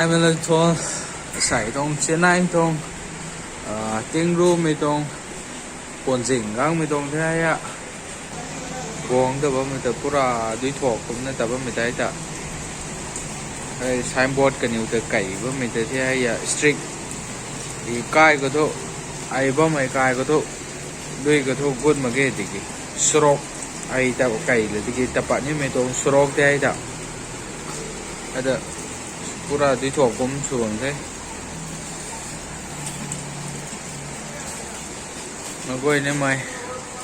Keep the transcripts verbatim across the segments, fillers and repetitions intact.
Ai mei la tuang, sai tuang, Chennai tuang, ah, Tingrumei tuang, Ponzing gangmei tuang the a. Guang ta bammei ta pura dui thuak kumna ta bammei tei ta. Hei signboard kaniw ta kei bammei ta the a, strict. I kai khou thu, ai bammei kai khou thu, dui khou thu gut mak ge tiki. Surok, ai ta kei le tiki, ta pat nimei tuang surok te ai ta. Ai ta, pura dui thuak kum sw bam the. Meic guay nimei,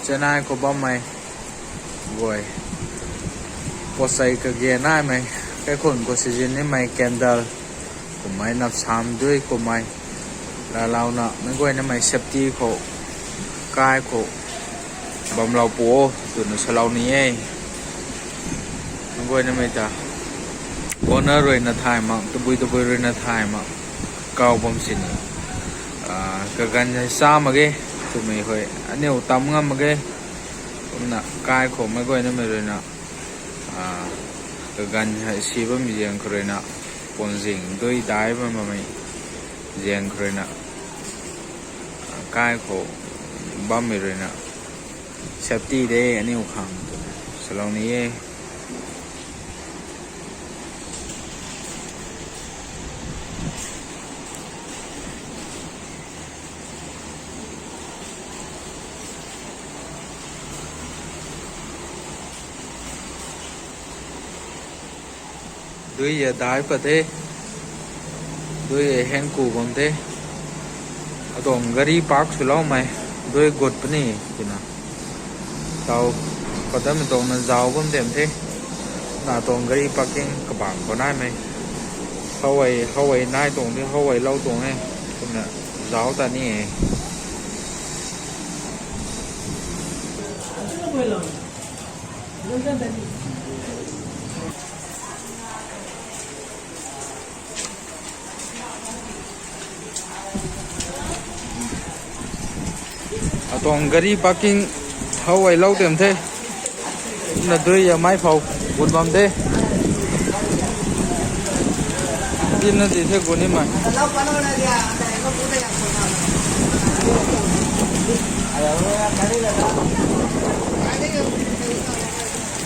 Chennai khou bammei guay, posei kage naimei, kaikhun khou season nimei candle, kummei napsam dui kummei, lalouna meic guay nimei safety khou, kai khou, bamlou pu o, twna salou ni e. Meic guay nimei ta, owner ruina thay mak, tabui tabui ruina thay mak, kau bam sini. Ah, kaganv hei sa mak ge, twmei hei aniu tam ngam mak ge. Kumna kai khou meic guay nimei ruina, ah, kaganv hei si bammei ziang khou ruina, Ponzing dui dai bam bammei ziang khou ruina, ah, kai khou bammei ruina, safety de aniu khang twna salou ni e. Dui a dai pat the. Dui a heng ku bam the. Atuang gari park swloumei, dui gut puni twna, tau, patamei tuang na zauc bam dem the. Na tuang gari parking kabang khou naimei, how ei, how ei nai tuang the, how ei lou tuang e. Kumna zauc ta ni e. Atuang gari parking how ei lou tem the. Na dui a mei phou gut bam the. Tina di the gut nimei.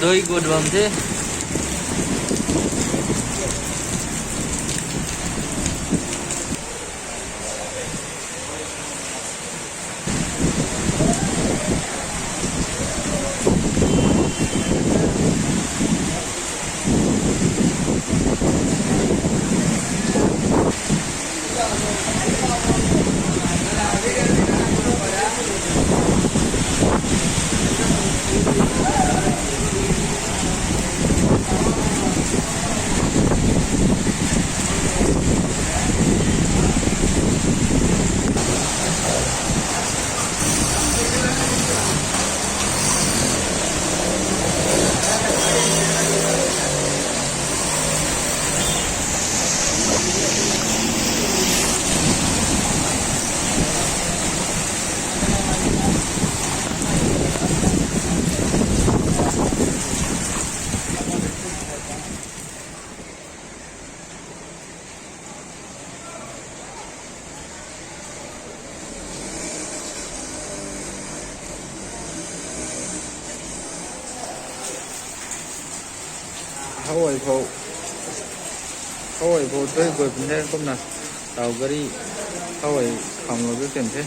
Dui gut bam the. How ei phou, how ei phou tei gut pun the kumna, tau gari, how ei khamlou de tem the.